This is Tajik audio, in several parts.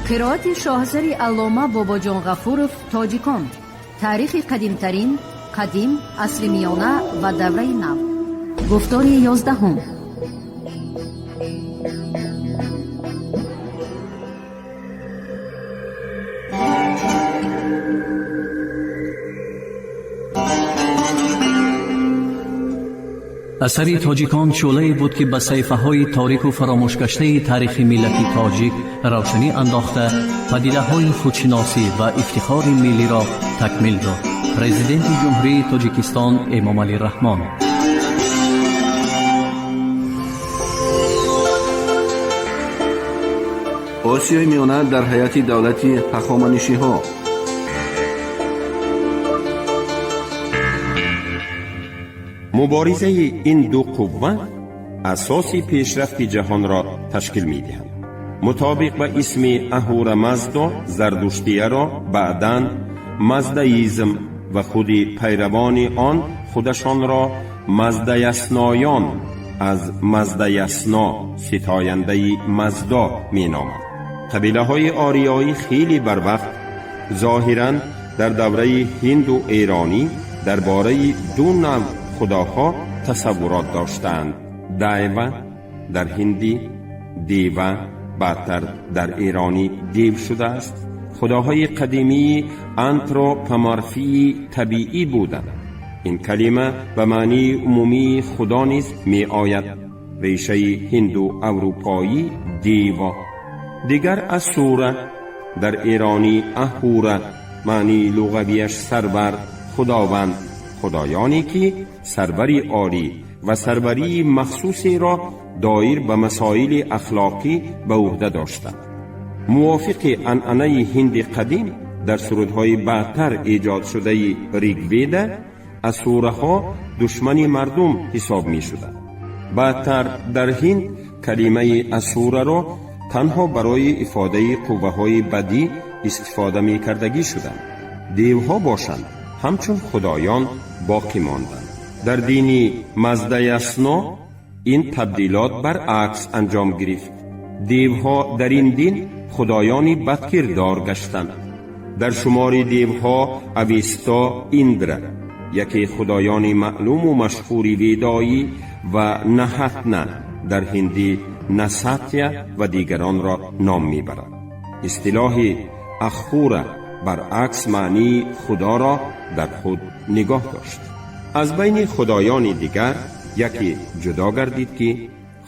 Қироати шоҳасари аллома Бобоҷон Ғафуров «Тоҷикон. Таърихи қадимтарин, қадим, асри миёна ва давраи нав». Гуфтори 11-ум. Асари «Тоҷикон» шӯълае буд, ки ба саҳифаҳои торику фаромӯшгаштаи таърихи миллати тоҷик равшанӣ андохта, падидаҳои худшиносӣ ва ифтихори миллиро такмил дод. Президенти Ҷумҳурии Тоҷикистон Эмомалӣ Раҳмон. Осиёи Миёна дар ҳайати давлати Ҳахоманишиҳо. Муборизаи ин ду қувва асоси пешрафти ҷаҳонро ташкил медиҳанд. Мутобиқ ба исми Аҳура Маздо, зардуштияро баъдан маздаизм ва худи пайравони он худашонро маздаясноён, аз Маздаясно, ситояндаи Маздо, меноманд. Қабилаҳои ориёӣ хеле барвақт, зоҳиран дар давраи ҳинду эронӣ, дар бораи ду навъ худоҳо тасаввурот доштаанд. Дайва дар ҳиндӣ, дева, баъдтар дар эронӣ дев шудааст, худоҳои қадимии антропоморфии табиӣ буданд. Ин калима ба маънии умумии худо низ меояд, решаи ҳинду аврупоӣ дево. Дигар асура, дар эронӣ аҳура, маънии луғавияш сарвар, худованд, худоёне ки сарвари олӣ ва сарварии махсусеро доир ба масоили ахлоқӣ ба ӯҳда доштанд. Мувофиқи анъанаи ҳинди қадим, дар сурудҳои баъдтар эҷодшудаи Ригведа асураҳо душмани мардум ҳисоб мешуданд. Баъдтар дар Ҳинд калимаи асураро танҳо барои ифодаи қувваҳои бадӣ истифода мекардагӣ шуданд. Девҳо бошанд, ҳамчун худоён боқӣ монданд. Дар дини Маздаясно ин табдилот баръакс анҷом гирифт. Девҳо дар ин дин худоёни бадкирдор гаштанд. Дар шумори девҳо Авесто, Индра, яке худоёни маълуму машҳури ведоӣ, ва Наҳатна, дар ҳиндӣ Насатя, ва дигаронро ном мебарад. Истилоҳи ахура баръакс маънии худоро дар худ нигоҳ дошт. Аз байни худоёни дигар яке ҷудо гардид, ки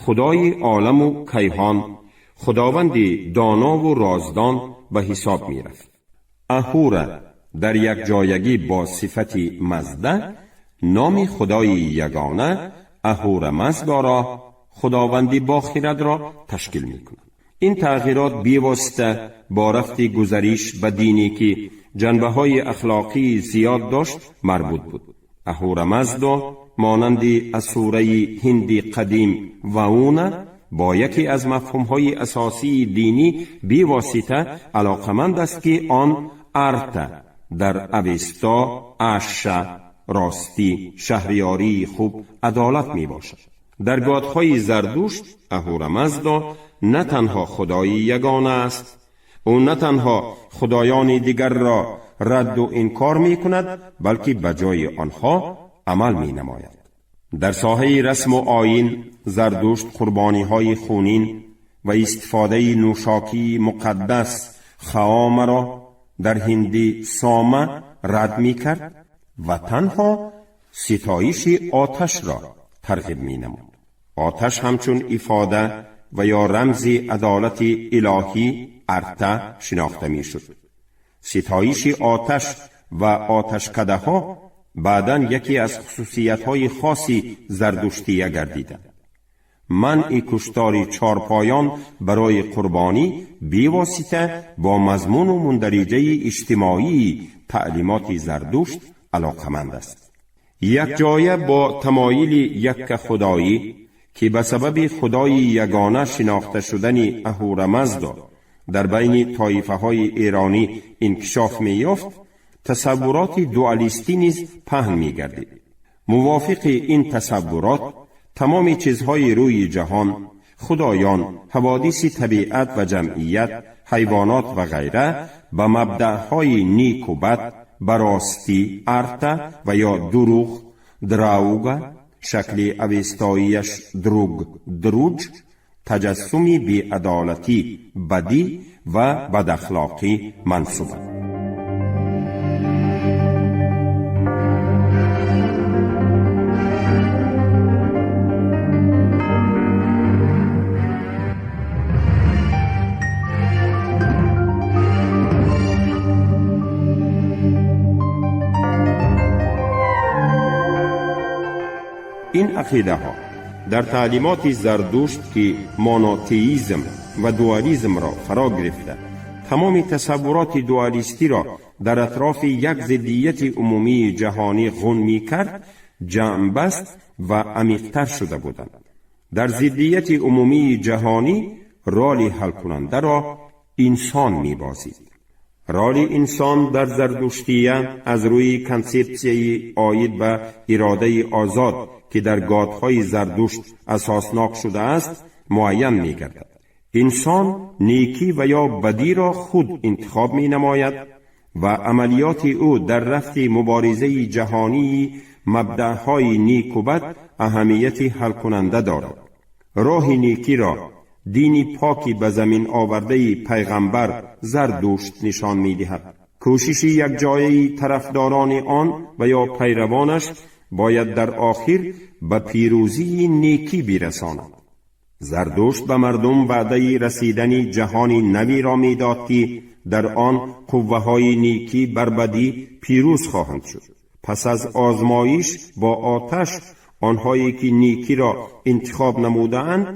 худои оламу кайҳон, худованди донову роздон ба ҳисоб мерафт. Аҳура дар якҷоягӣ бо сифати Мазда номи худои ягона Аҳура Маздоро, худованди бохирадро ташкил мекунад. Ин тағйирот бевосита бо рафти гузариш ба дине, ки ҷанбаҳои ахлоқии зиёд дошт, марбут буд. Аҳура Маздо монанди асураи ҳинди қадим Вауна бо яке аз мафҳумҳои асосии динӣ бевосита алоқаманд аст, ки он Арта, дар Авесто Аша, ростӣ, шаҳриёрии хуб, адолат мебошад. Дар годҳои Зардушт Аҳура Маздо на танҳо худои ягона аст, ӯ на танҳо худоёни дигарро радду инкор мекунад, балки ба ҷои онҳо амал менамояд. Дар соҳаи расму оин Зардушт қурбониҳои хунин ва истифодаи нӯшокии муқаддас хаомаро, дар ҳиндӣ сома, рад мекард ва танҳо ситоиши оташро тарғиб менамуд. Оташ ҳамчун ифода ва ё рамзи адолати илоҳӣ Арта шинохта мешуд. Ситоиши оташ ва оташкадаҳо баъдан яке аз хусусиятҳои хоси зардуштия гардиданд. Манъи куштори чорпоён барои қурбонӣ бевосита бо мазмуну мундариҷаи иҷтимоии таълимоти Зардушт алоқаманд аст. Якҷоя бо тамоили яккахудоӣ, ки ба сабаби худои ягона шинохта шудани Аҳурамаздо дар байни тоифаҳои эронӣ инкишоф меёфт, тасаввуроти дуалистӣ низ паҳн мегардид. Мувофиқи ин тасаввурот, тамоми чизҳои рӯи ҷаҳон, Худоён, ҳаводиси табиат ва ҷамъият, ҳайвонот ва ғайра ба мабдаъҳои неку бад, ба ростӣ арта ва ё дурӯғ драуга, шакли авестоияш друг друҷ, таҷассуми беадолатӣ, бадӣ ва бадахлоқӣ мансубанд. Ин ақидаҳо дар таълимоти Зардушт, ки монотеизм ва дуализмро фаро гирифта, тамоми тасаввуроти дуалистиро дар атрофи як зиддияти умумии ҷаҳонӣ ғун мекард, ҷамъбаст ва амиқтар шуда буданд. Дар зиддияти умумии ҷаҳонӣ роли ҳалкунандаро инсон мебозид. Роли инсон дар зардуштия аз рӯи консепсияи оид ба иродаи озод, ки дар готҳои Зардушт асоснок шудааст, муайян мегардад. Инсон некӣ ва ё бадиро худ интихоб менамояд ва амалиёти ӯ дар рафти муборизаи ҷаҳонии мабдаъҳои неку бад аҳамияти ҳалкунанда дорад. Роҳи некиро дини поки ба замин овардаи пайғамбар Зардушт нишон медиҳад. Кӯшиши якҷояи тарафдорони он ва ё пайравонаш бояд дар охир ба пирӯзии некӣ бирасонад. Зардушт ба мардум ваъдаи расидани ҷаҳони навиро медод, ки дар он қувваҳои некӣ бар бадӣ пирӯз хоҳанд шуд. Пас аз озмоиш бо оташ, онҳое ки некиро интихоб намудаанд,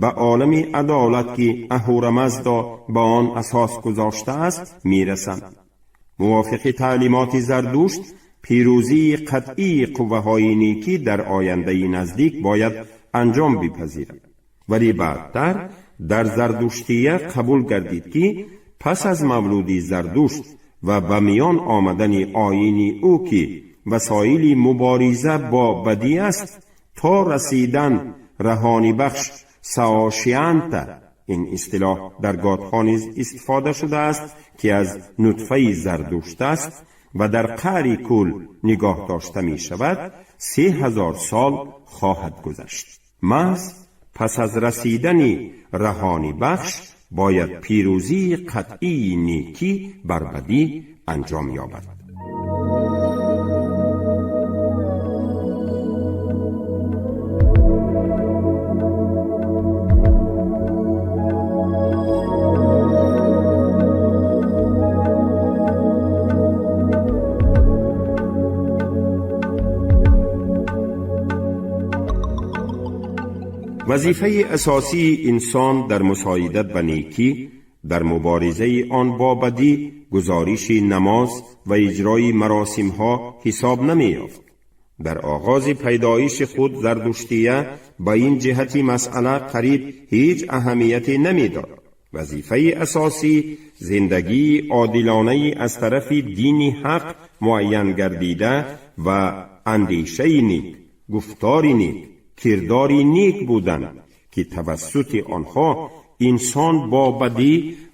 ба олами адолат, ки Аҳурамаздо ба он асос гузоштааст, мерасанд. Мувофиқи таълимоти Зардушт, пирӯзии қатъии қувваҳои некӣ дар ояндаи наздик бояд анҷом бипазирад. Вале баъдтар дар зардуштия қабул гардид, ки пас аз мавлуди Зардушт ва ба миён омадани оини ӯ, ки васоили мубориза бо бадӣ аст, то расидан раҳонибахш саошианта, ин истилоҳ дар готҳо низ истифода шудааст, ки аз нутфаи Зардушт аст ва дар қаъри кӯл нигоҳ дошта мешавад, 3000 сол хоҳад гузашт. Маҳз пас аз расидани раҳонибахш бояд пирӯзии қатъии некӣ бар бадӣ анҷом ёбад. Вазифаи асосии инсон дар мусоидат ба некӣ, дар муборизаи он бо бадӣ, гузориши намоз ва иҷрои маросимҳо ҳисоб намеёфт. Дар оғози пайдоиши худ зардуштия ба ин ҷиҳати масъала қариб ҳеҷ аҳамияте намедод. Вазифаи асосӣ зиндагии одилонаи аз тарафи дини ҳақ муайян гардида ва андешаи нек, гуфтори нек, кирдори нек буданд, ки тавассути онҳо инсон бо бадӣ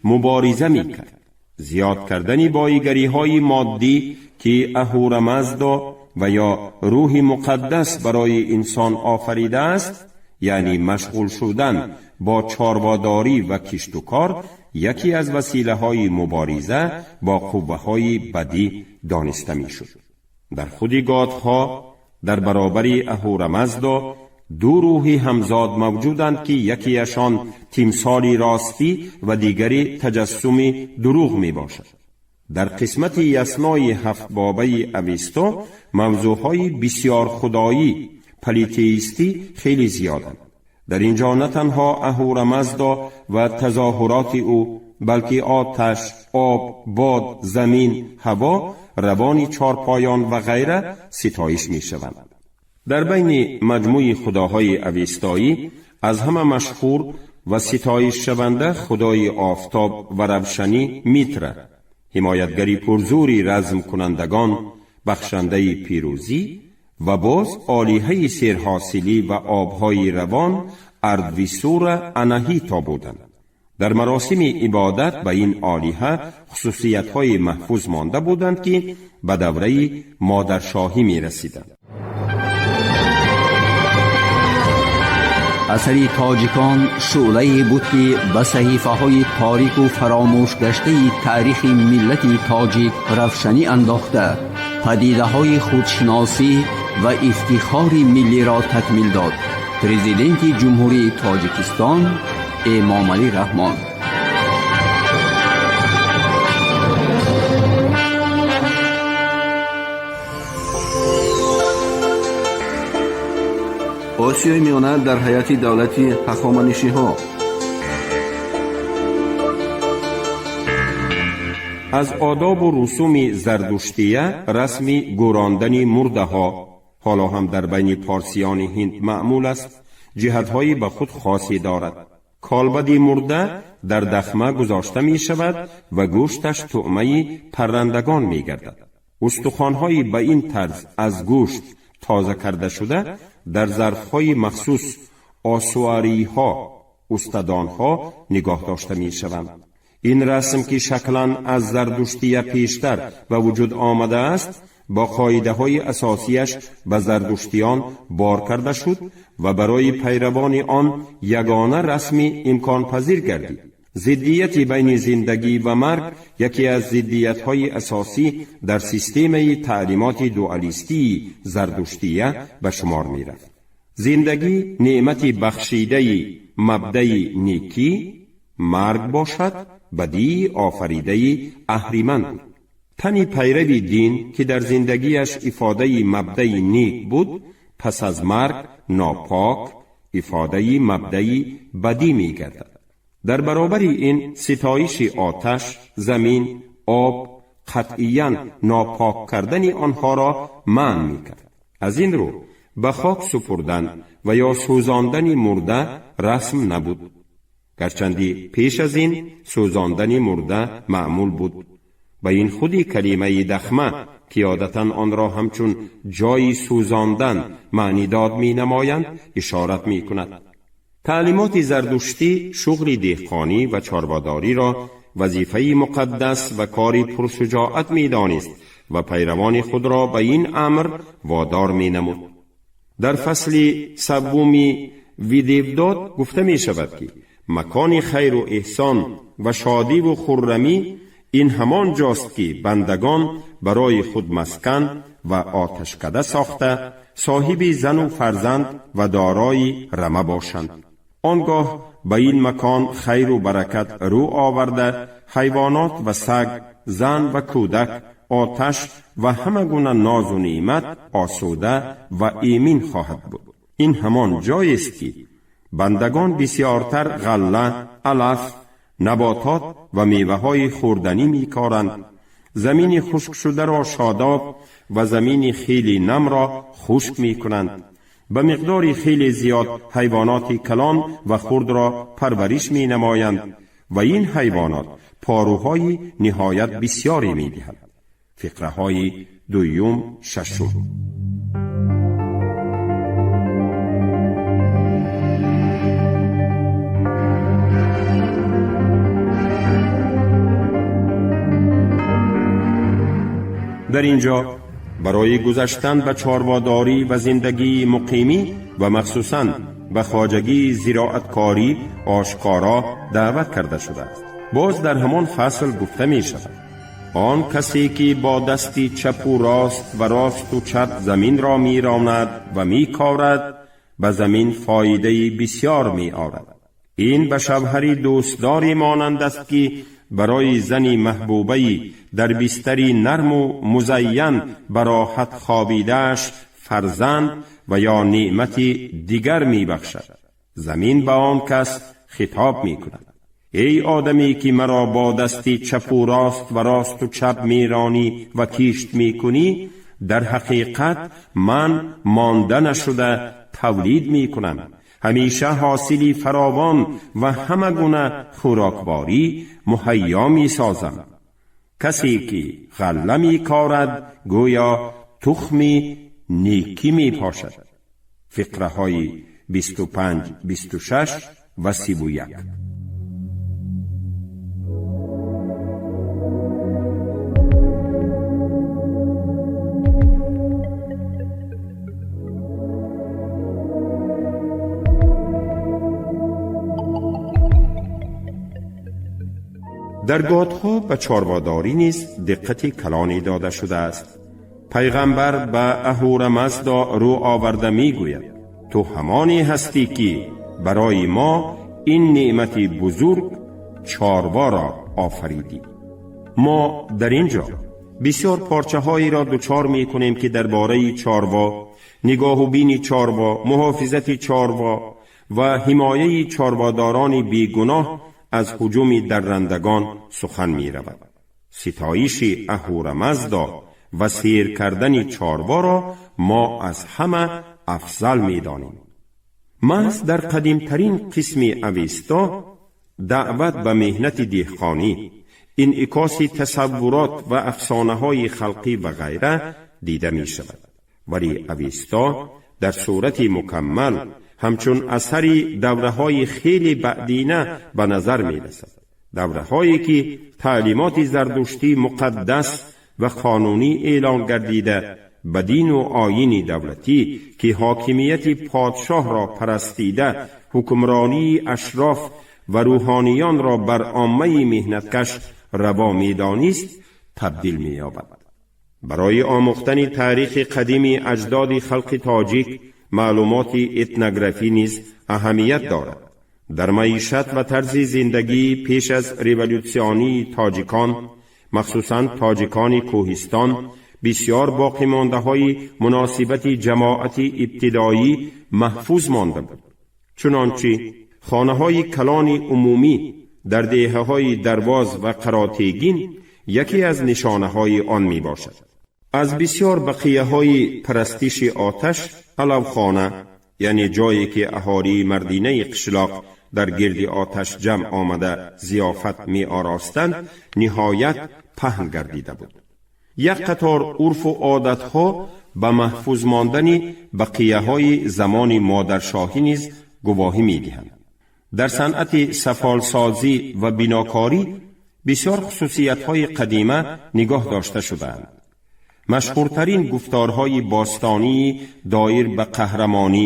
мубориза мекард. Зиёд кардани боигариҳои моддӣ, ки Аҳурамаздо ва ё рӯҳи муқаддас барои инсон офаридааст, яъне машғул шудан бо чорводорӣ ва киштукор, яке аз василаҳои мубориза бо қувваҳои бадӣ дониста мешуд. Дар худи готҳо дар баробари Аҳурамаздо ду рӯҳи ҳамзод мавҷуданд, ки якеашон тимсоли ростӣ ва дигаре таҷассуми дурӯғ мебошад. Дар қисмати яснои ҳафтбобаи Авесто мавзӯъҳои бисёрхудоӣ, политеистӣ хеле зиёданд. Дар ин ҷо на танҳо Аҳурамаздо ва тазоҳуроти ӯ, балки оташ, об, бод, замин, ҳаво, равони чорпоён ва ғайра ситоиш мешаванд. Дар байни маҷмӯи худоҳои авестоӣ аз ҳама машҳур ва ситоишшаванда худои офтоб ва равшанӣ Митра, ҳимоятгари пурзури размкунандагон, бахшандаи пирӯзӣ ва боз олиҳаи серҳосилӣ ва обҳои равон Ардвисура Анаҳито буданд. Дар маросими ибодат ба ин олиҳа хусусиятҳои маҳфуз монда буданд, ки ба давраи модаршоҳӣ мерасиданд. Асари тоҷикон шӯълае буд, ки ба саҳифаҳои торику фаромӯшгаштаи таърихи миллати тоҷик равшанӣ андохта, падидаҳои худшиносӣ ва ифтихори миллиро такмил дод. Президенти Ҷумҳурии Тоҷикистон Эмомалӣ Раҳмон. Осиёи Миёна дар ҳайати давлати Ҳахоманишиҳо. Аз одобу русуми зардуштия расми гӯрондани мурдаҳо ҳоло ҳам дар байни порсиёни ҳинд маъмул аст, ҷиҳатҳои ба худ хосе дорад. Колбади мурда дар дахма гузошта мешавад ва гӯшташ тӯъмаи паррандагон мегардад. Устухонҳои ба ин тарз аз гӯшт тоза карда шуда дар зарфҳои махсус, осуариҳо, устадонҳо нигоҳ дошта мешаванд. Ин расм, ки шаклан аз зардуштия пештар ба вуҷуд омадааст, бо қоидаҳои асосияш ба зардуштиён бор карда шуд ва барои пайравони он ягона расми имконпазир гардид. Зиддияти байни зиндагӣ ва марг яке аз зиддиятҳои асосӣ дар системаи таълимоти дуалистии зардуштия ба шумор мерафт. Зиндагӣ неъмати бахшидаи мабдаи некӣ, марг бошад бадии офаридаи аҳриман буд. Тани пайрави дин, ки дар зиндагиаш ифодаи мабдаи нек буд, пас аз марг нопок, ифодаи мабдаи бадӣ мегардад. Дар баробари ин ситоиши оташ, замин, об қатъиян нопок кардани онҳоро манъ мекард. Аз ин рӯ ба хок супурдан ва ё сӯзондани мурда расм набуд, гарчанди пеш аз ин сӯзондани мурда маъмул буд. Ба ин худи калимаи дахма, ки одатан онро ҳамчун ҷойи сӯзондан маънидод менамоянд, ишорат мекунад. Таълимоти зардуштӣ шуғли деҳқонӣ ва чорводориро вазифаи муқаддас ва кори пуршуҷоат медонист ва пайравони худро ба ин амр водор менамуд. Дар фасли севуми Видевдод гуфта мешавад, ки макони хайру эҳсон ва шодиву хуррамӣ ин ҳамон ҷост, ки бандагон барои худ маскан ва оташкада сохта, соҳиби зану фарзанд ва дорои рама бошанд. Он гоҳ ба ин макон хайру баракат рӯ оварда, ҳайвонот ва саг, зан ва кӯдак, оташ ва ҳама гуна нозу неъмат осуда ва эмин хоҳад буд. Ин ҳамон ҷоест, ки бандагон бисёртар ғалла, алаф, наботот ва меваҳои хӯрданӣ мекоранд, замини хушкшударо шодоб ва замини хеле намро хушк мекунанд, ба миқдори хеле зиёд ҳайвоноти калон ва хурдро парвариш менамоянд ва ин ҳайвонот порӯҳои ниҳоят бисёре медиҳад. Фиқраҳои дуюм, шашум. Дар инҷо барои гузаштан ба чорводорӣ ва зиндагии муқимӣ ва махсусан ба хоҷагии зироаткорӣ ошкоро даъват карда шудааст. Боз дар ҳамон фасл гуфта мешавад: он касе ки бо дасти чапу рост ва росту чап заминро меронад ва мекорад, ба замин фоидаи бисёр меорад. Ин ба шавҳари дӯстдоре монанд аст, ки барои зани маҳбубаи дар бистари нарму музайян ба роҳат хобидааш фарзанд ва ё неъмати дигар мебахшад. Замин ба он кас хитоб мекунад: эй одаме, ки маро бо дасти чапу рост ва росту чап меронӣ ва кишт мекунӣ, дар ҳақиқат ман монда нашуда тавлид мекунам, ҳамеша ҳосили фаровон ва ҳама гуна хӯрокворӣ муҳайё месозам. Касе ки ғалла мекорад, гӯё тухми некӣ мепошад. Фиқраҳои 25, 26 ва 31. Дар готҳо ба чорводорӣ низ диққати калоне дода шудааст. Пайғамбар ба Аҳурамазда рӯ оварда мегӯяд: ту ҳамоне ҳастӣ ки барои мо ин неъмати бузург чорворо офаридӣ. Мо дар ин ҷо бисёр порчаҳоеро дучор мекунем ки дар бораи чорво, нигоҳу бини чорво, муҳофизати чорво ва ҳимояи чорводорони бегуноҳ аз ҳуҷуми даррандагон сухан меравад. Ситоиши Аҳурамазда ва сер кардани чорворо мо аз ҳама афзал медонем. Маҳз дар қадимтарин қисми Авесто даъват ба меҳнати деҳқонӣ, инъикоси тасаввурот ва афсонаҳои халқӣ ва ғайра дида мешавад. Вале Авесто дар сурати мукаммал ҳамчун асари давраҳои хеле баъдина ба назар мерасад, давраҳое ки таълимоти зардуштӣ муқаддас ва қонунӣ эълон гардида, ба дину оини давлатӣ ки ҳокимияти подшоҳро парастида, ҳукмронии ашроф ва рӯҳониёнро бар оммаи меҳнаткаш раво медонист, табдил меёбад. Барои омӯхтани таърихи қадими аҷдоди халқи тоҷик маълумоти этнографӣ низ аҳамият дорад. Дар маишат ва тарзи зиндагии пеш аз революсионии тоҷикон, махсусан тоҷикони кӯҳистон, бисёр боқимондаҳои муносибати ҷамоати ибтидоӣ маҳфуз монда буд. Чунончи хонаҳои калони умумӣ дар деҳаҳои Дарвоз ва Қаротегин яке аз нишонаҳои он мебошад. Аз бисёр бақияҳои парастиши оташ алавхона, яъне ҷое ки аҳолии мардинаи қишлоқ дар гирди оташ ҷамъ омада зиёфат меоростанд, ниҳоят паҳн гардида буд. Як қатор урфу одатҳо ба маҳфуз мондани бақияҳои замони модаршоҳӣ низ гувоҳӣ медиҳанд. Дар санъати сафолсозӣ ва бинокорӣ бисёр хусусиятҳои қадима нигоҳ дошта шудаанд. Машҳуртарин гуфторҳои бостонии доир ба қаҳрамонӣ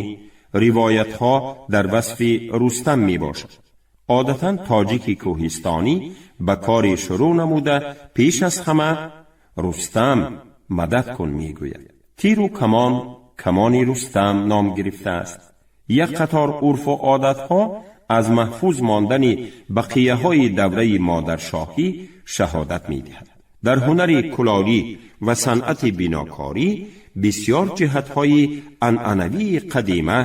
ривоятҳо дар васфи Рустам мебошад. Одатан тоҷики кӯҳистонӣ ба кори шурӯъ намуда пеш аз ҳама «Рустам мадад кун» мегӯяд. Тиру камон камони Рустам ном гирифтааст. Як қатор урфу одатҳо аз маҳфуз мондани бақияҳои давраи модаршоҳӣ шаҳодат медиҳад. Дар ҳунари кулолӣ ва санъати бинокорӣ бисёр ҷиҳатҳои анъанавии қадима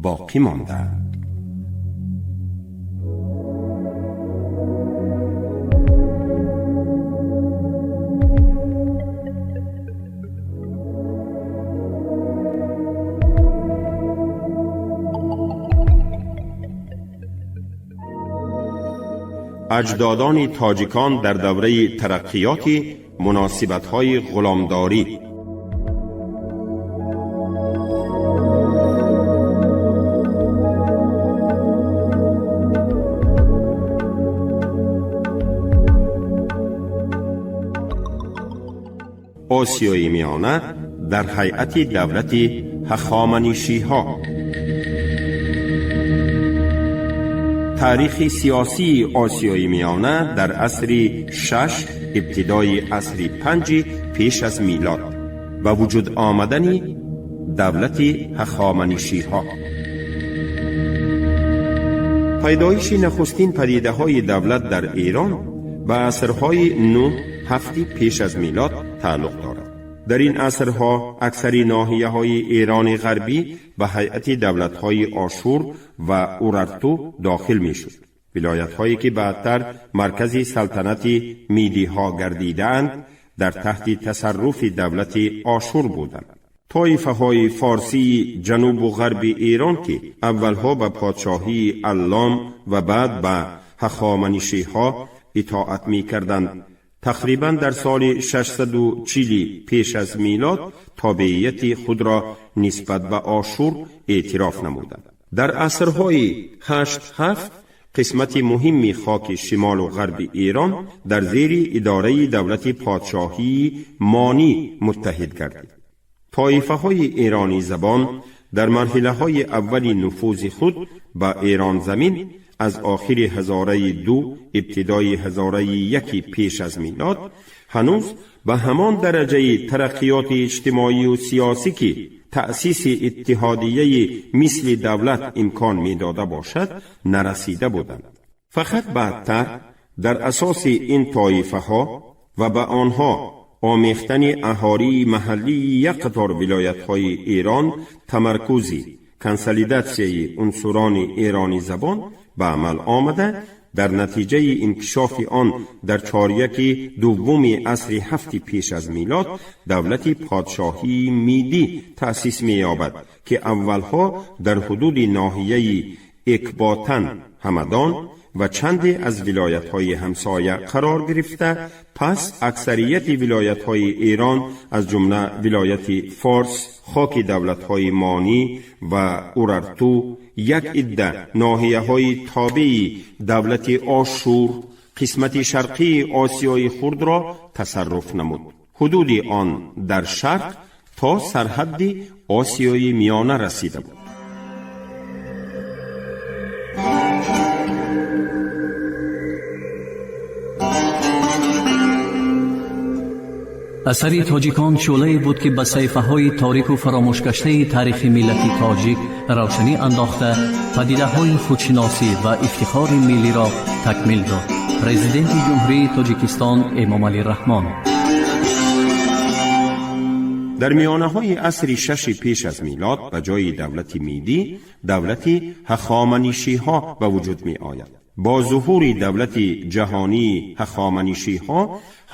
боқӣ мондаанд. Аҷдодони тоҷикон дар давраи тараққиёти муносибатҳои ғуломдорӣ. Осиёи Миёна дар ҳайати давлати ҳахоманишиҳо. Таърихи сиёсии Осиёи Миёна дар асри шаш, ибтидои асри панҷи пеш аз милод, ба вуҷуд омадани давлати ҳахоманишиҳо. Пайдоиши нахустин падидаҳои давлат дар Эрон ба асрҳои нӯҳ, ҳафти пеш аз милод тааллуқ дорад. Дар ин асрҳо аксари ноҳияҳои Эрони ғарбӣ ба ҳайати давлатҳои Ошур ва Урарту дохил мешуд. Вилоятҳое ки баъдтар маркази салтанати мидиҳо гардидаанд, дар таҳти тасарруфи давлати Ошур буданд. Тоифаҳои форсии ҷанубу ғарби Эрон, ки аввалҳо ба подшоҳии Аллом ва баъд ба ҳахоманишиҳо итоат мекарданд, тақрибан дар соли 640 пеш аз милод тобеияти худро нисбат ба Ошур эътироф намуданд. Дар асрҳои 8-7 қисмати муҳими хоки шимолу ғарби Эрон дар зери идораи давлати подшоҳии Монӣ муттаҳид гардид. Тоифаҳои эронӣ забон дар марҳилаҳои аввали нуфузи худ ба Эрон замин аз охири ҳазораи 2 ибтидои ҳазораи 1 пеш аз милод ҳанӯз ба ҳамон дараҷаи тараққиёти иҷтимоию сиёсӣ ки таъсиси иттиҳодияи мисли давлат имкон медода бошад нарасида буданд. Фақат баъдтар дар асоси ин тоифаҳо ва ба онҳо омехтани аҳолии маҳаллии як қатор вилоятҳои Эрон тамаркузи консолидатсияи унсурони эронӣ забон ба амал омада, дар натиҷаи инкишофи он дар чоряки дуввуми асри ҳафти пеш аз милод давлати подшоҳии Мидӣ таъсис меёбад, ки аввалҳо дар ҳудуди ноҳияи Экботан, Ҳамадон ва чанде аз вилоятҳои ҳамсоя қарор гирифта, пас аксарияти вилоятҳои Эрон аз ҷумла вилояти Форс, хоки давлатҳои Монӣ ва Урарту, як идда ноҳияҳои тобеи давлати Ошур, қисмати шарқии Осиёи Хурдро тасарруф намуд. Ҳудуди он дар шарқ то сарҳадди Осиёи Миёна расида буд. Асари тоҷикон шӯълае буд, ки ба саҳифаҳои торику фаромӯшгаштаи таърихи миллати тоҷик равшанӣ андохта, падидаҳои худшиносӣ ва ифтихори миллиро такмил дод. Президенти Ҷумҳурии Тоҷикистон Эмомалӣ Раҳмон. Дар миёнаҳои асри шаши пеш аз милод ба ҷои давлати Мидӣ давлати Ҳахоманишиҳо ба вуҷуд меояд. Бо зуҳури давлати ҷаҳонии Ҳахоманишиҳо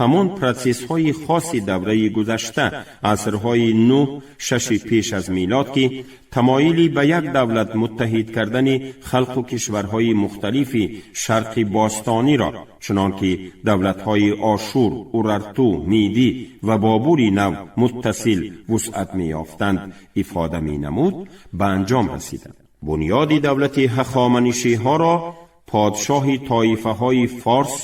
ҳамон протсессҳои хоси давраи гузашта, асрҳои 9-6 пеш аз милод, ки тамоили ба як давлат муттаҳид кардани халқу кишварҳои мухталифи шарқи бостониро, чунон ки давлатҳои Ошур, Урарту, Мидӣ ва Бобури нав муттасил вусъат меёфтанд, ифода менамуд, ба анҷом расиданд. Бунёди давлати Ҳахоманишиҳоро подшоҳи тоифаҳои форс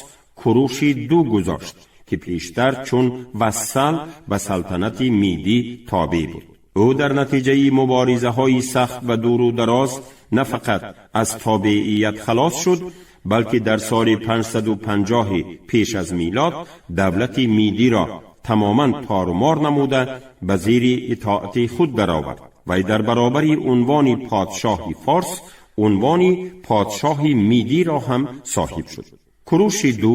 Куруши ду гузошт, ки пештар чун вассал ба салтанати Мидӣ тобеъ буд. Ӯ дар натиҷаи муборизаҳои сахт ва дуру дароз на фақат аз тобеият халос шуд, балки дар соли 550 пеш аз милод давлати Мидиро тамоман торумор намуда ба зери итоати худ даровард. Вай дар баробари унвони подшоҳи форс унвони подшоҳи Мидиро ҳам соҳиб шуд. Куруши ду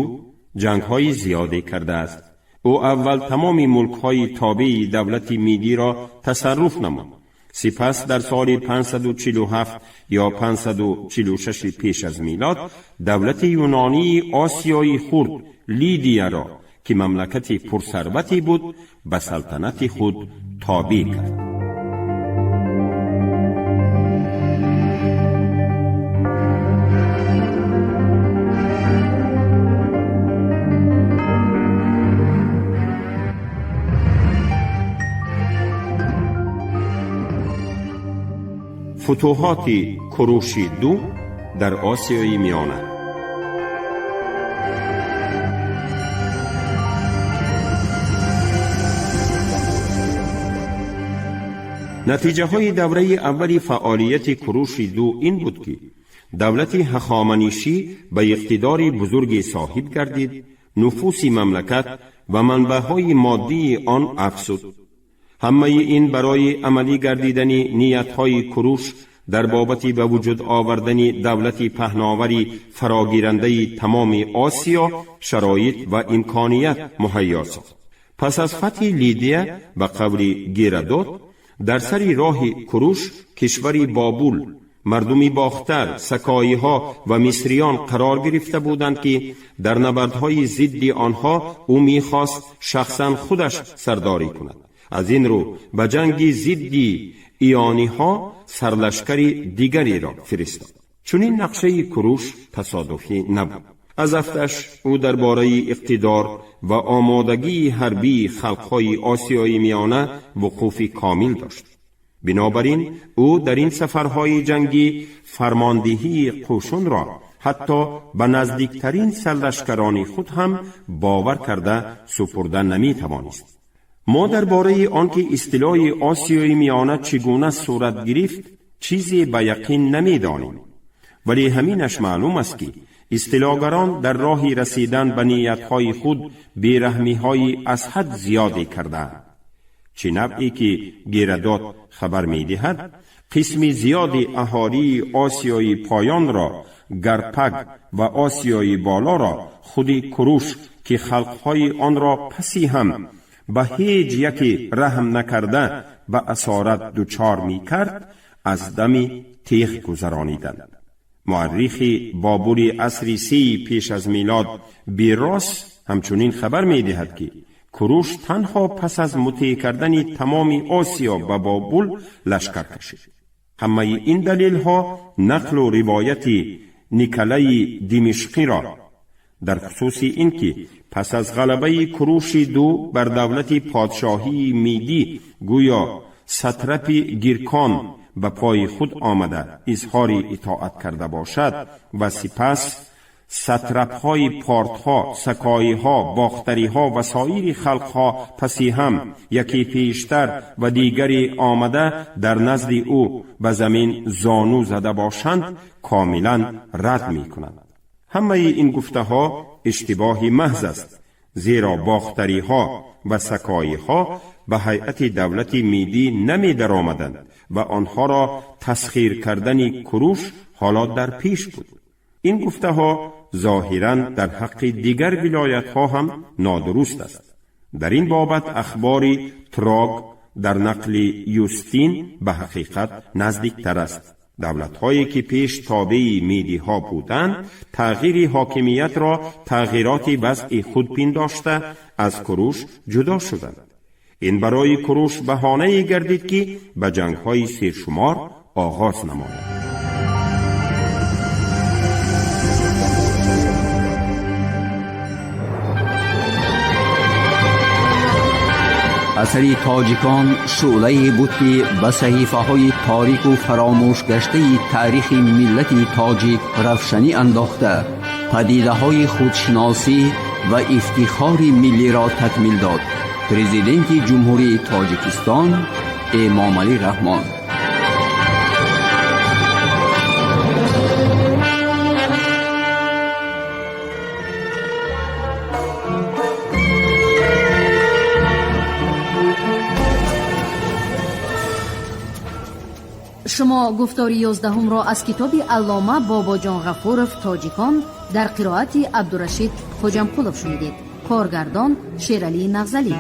ҷангҳои зиёде кардааст. Ӯ аввал тамоми мулкҳои тобеи давлати Мидиро тасарруф намуд. Сипас дар соли 547 ё 546 пеш аз милод давлати юнонии Осиёи Хурд Лидияро, ки мамлакати пурсарвате буд, ба салтанати худ тобеъ кард. Футуҳоти Куруши ду дар Осиёи Миёна. Натиҷаҳои давраи аввали фаъолияти Куруши ду ин буд, ки давлати Ҳахоманишӣ ба иқтидори бузурге соҳиб гардид, нуфуси мамлакат ва манбаъҳои моддии он афзуд. Ҳамаи ин барои амалӣ гардидани ниятҳои Куруш дар бобати ба вуҷуд овардани давлати паҳновари фарогирандаи тамоми Осиё шароит ва имконият муҳайё сохт. Пас аз фатҳи Лидия, ба қавли Геродот, дар сари роҳи Куруш кишвари Бобул, мардуми Бохтар, сакоиҳо ва мисриён қарор гирифта буданд, ки дар набардҳои зидди онҳо ӯ мехост шахсан худаш сардорӣ кунад. Аз ин рӯ ба ҷанги зидди иониҳо сарлашкари дигареро фиристод. Чунин нақшаи Куруш тасодуфӣ набуд. Аз афташ ӯ дар бораи иқтидор ва омодагии ҳарбии халқҳои Осиёи Миёна вуқуфи комил дошт. بنابراین او در این سفرهای جنگی فرماندهی قشون را حتی به نزدیکترین سرلشکران خود هم باور کرده سپرده نمی توانست. ما درباره آنکه اصطلاح آسیای میانه چگونه صورت گرفت چیزی به یقین نمیدانیم، ولی همینش معلوم است که اصطلاحگران در راه رسیدن به نیتهای خود بیرحمیهای از حد زیادی کردند. چه نوعی که گیردات خبر میدهد، قسم زیادی اهالی آسیای پایان را گرپگ و آسیای بالا را خود کروش که خلقهای آن را پسی هم به هیچ یکی رحم نکرده به اسارت دچار می کرد، از دم تیغ گذرانیدند. مورخ بابوری عصر 3 پیش از میلاد بیراس همچنین خبر می دهد که کوروش تنها پس از مطیع کردن تمام آسیا به بابل لشکر کشید. همه این دلیل ها نقل و روایت نیکلای دمشقی را در خصوص اینکه پس از غلبه کوروش 2 بر دولت پادشاهی میدی گویا ساتراپ گیرکان به پای خود آمده اظهار اطاعت کرده باشد و سپس ساتراپ های پارت ها، سکایی ها، باختری ها و سایر خلق ها پسی هم یکی پیشتر و دیگری آمده در نزد او به زمین زانو زده باشند کاملا رد می کنند. همه این گفته ها اشتباه محض است، زیرا باختری ها و سکایی ها به هیئت دولت میدی نمی در آمدند و آنها را تسخیر کردن کوروش حالا در پیش بود. این گفته ها ظاهراً در حق دیگر ولایت ها هم نادرست است. در این بابت اخبار تراگ در نقل یوستین به حقیقت نزدیک تر است. دولت هایی که پیش تابع میدی ها بودند تغییر حاکمیت را تغییرات وضع خود پنداشته از کوروش جدا شدند. این برای کوروش بهانه گردید که به جنگ های سرشمار آغاز نماید. اثر تاجیکان شعله بود که به صحیفه های تاریک و فراموش گشته تاریخ ملت تاجیک روشنی انداخته، پدیده های خودشناسی و افتخار ملی را تکمیل داد. پرزیدنت جمهوری تاجیکستان امام علی رحمان. Шумо гуфтори 11-ро аз китоби Аллома Бобоҷон Ғафуров «Тоҷикон» дар қироати Абдурашид Хоҷамқулов шунидед. Коргардон Шералӣ Нағзалӣ.